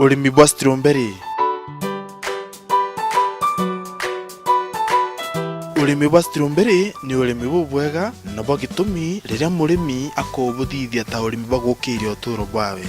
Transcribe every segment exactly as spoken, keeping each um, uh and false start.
Urimi bwa strawberry. Urimi bwa strawberry ni urimi bubwega na bwa gitumi riria murimi akubuthithia ta urimi bwa gukiria uturo bwawe.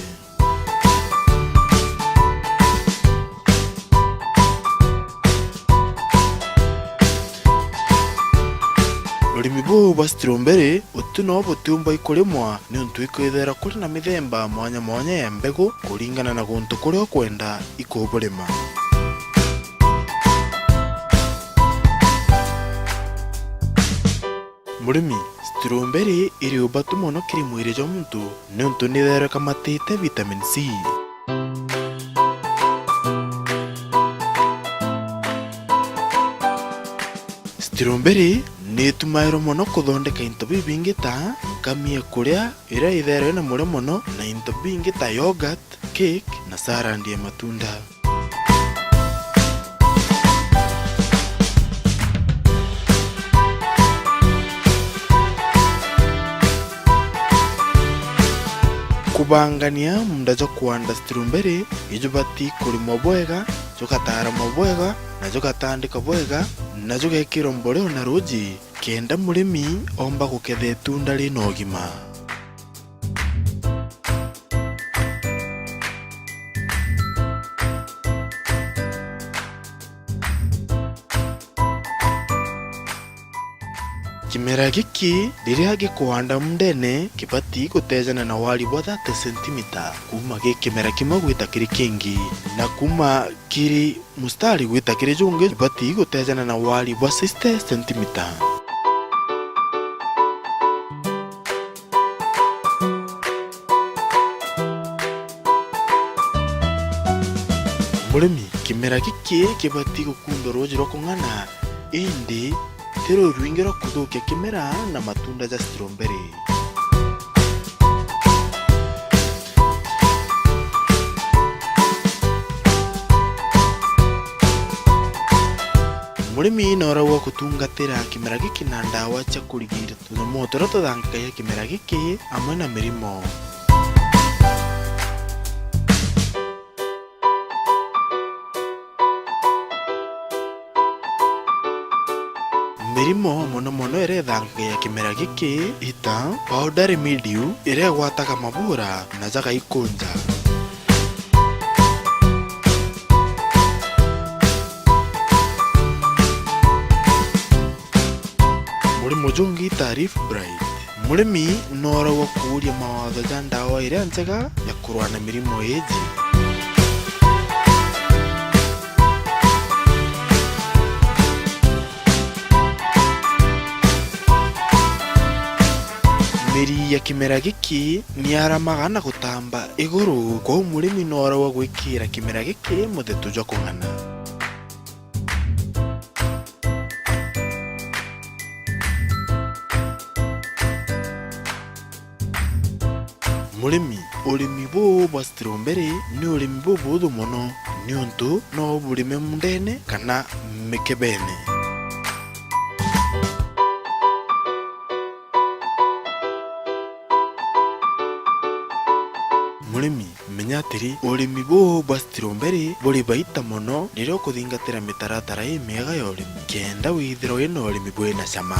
Urimi buu bwa strawberry uti no butiumba ikurimwa, niuntu ikwithirwa kuri na mithemba mwanya mwanya ya mbegu kuringana na guntu kuria ukwenda ikuburima. Murimi, strawberry iri ubatu mono kiri mwiri jwa muntu, niuntu nitherwe ikamatite vitamin C. Strawberry ni itumairwa mono kuthondeka into bibingi ta nkami ya kuria iria itherwe na murio mono, na into bingi ta yogurt, cake na salad ya matunda. Kubangania munda jwa kuanda strawberry ijubati kurimwa bwega, jugataramwa bwega, na jugatandika bwega, na jugekirwa mboleo na ruji, kenda murimi omba guketha itunda rina ugima. Kimera giki riria gikuanda mundene, kibati gutejana na wari bwa thirty centimeter, kuuma gi kimera kimwe gwita kiri kingi, na kuuma kiri mustari gwita kiri jungi, ibati gutejana na wari bwa sixty centimeter. Murimi, kimera giki kibati gukundwa ruuji rwa kung'ana, indi ti ruu rwingi rwa kuthukia kimera na matunda ja strawberry. Murimi nooragwa gutungatira kimera giki na ndawa cia kurigiria tunyamu turia tuthangikagia kimera giki amwe na mirimo. Mirimo mono mono iria ithangagia kimera giki ita powdery mildew iria igwataga mabura na jagaikunja. Murimo jungi ta leaf blight. Murimi nooragwa kuuria mawatho ja ndawa iria njega ya kurua na mirimo iiji. Miri ya kimera giki ni yaramaga na gutamba iguru, kwou murimi nooragwa gwikira kimera giki muthetu jwa kung'ana. Murimi, urimi buu bwa strawberry ni urimi bubuthu mono, niuntu no uburime mundene kana mikebene. Murimi, menya atiri, urimi buu bwa strawberry buri baita mono riria ukuthingatira mitaratara imiega ya urimi, kenda withirwa wina urimi bwina cama.